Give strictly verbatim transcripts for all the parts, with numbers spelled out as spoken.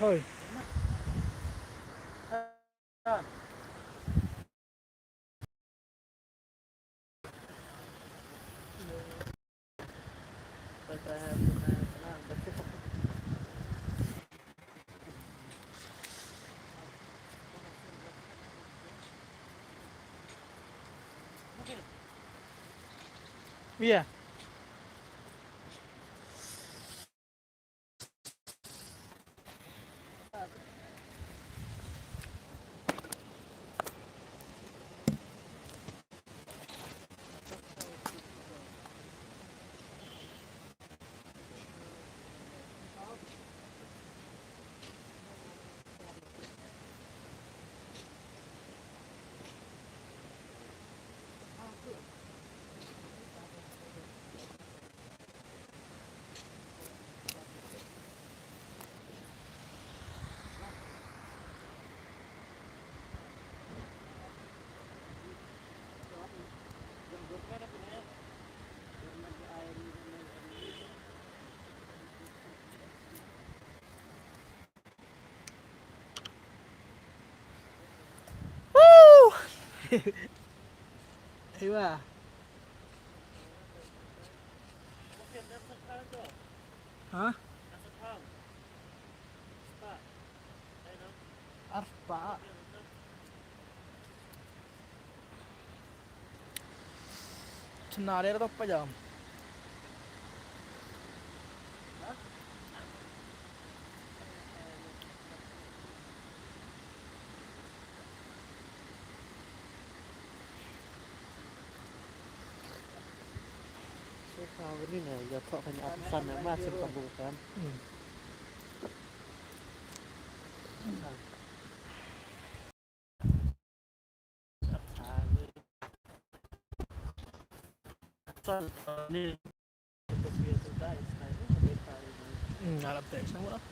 Hoi. Iya. Woo! Aywa. Ha? Arpa. Tnare to pajam. So far ni na ya thok kan ap san na ma sim kabu kan. Hmm. Hmm, harap tak sama lah.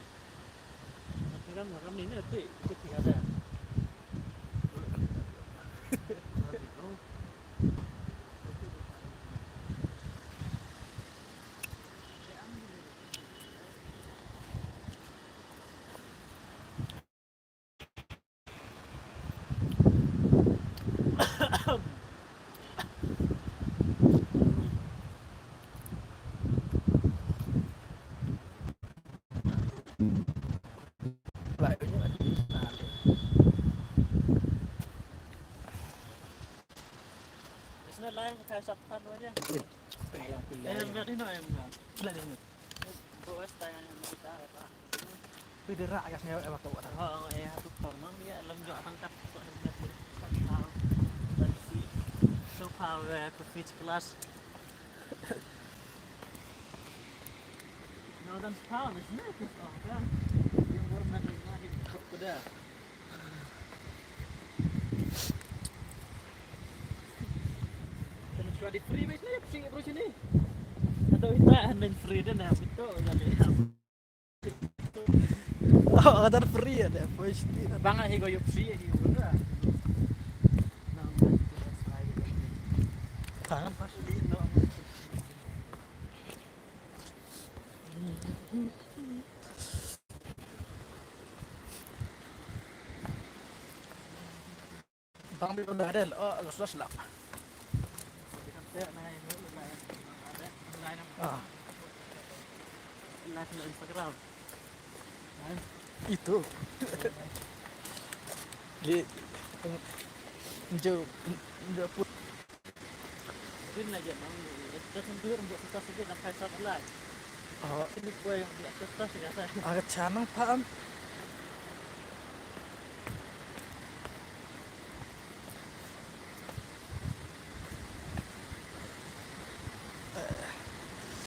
Isn't it lying the house up front right here? Yeah. Eh, very nice. Very nice. Phi da rah ïa ka sngew em ka wata. Oh, eh, tu kor mang dia lam jok tang kap. So far, eh, ku fich kelas. No, dan pound is not this all, kan? Yang warna ni mah ni kau kuda. Kena cuba di free wis ni, psi bro sini. Atau kita hand free dan betul kan. Oh, kadar free ada, boys. Bang, hi go yup free, hi go. Tangan pas. Bang bi benda ada, oh, los los lah. Ah. Live na Instagram. Itu. Di, jauh, jauh pun. Din lagi, bang. Dah sentuh rambut kita sikit sampai satu lah. Oh. Ini gua yang di atas tas ya. Agak canang, paham?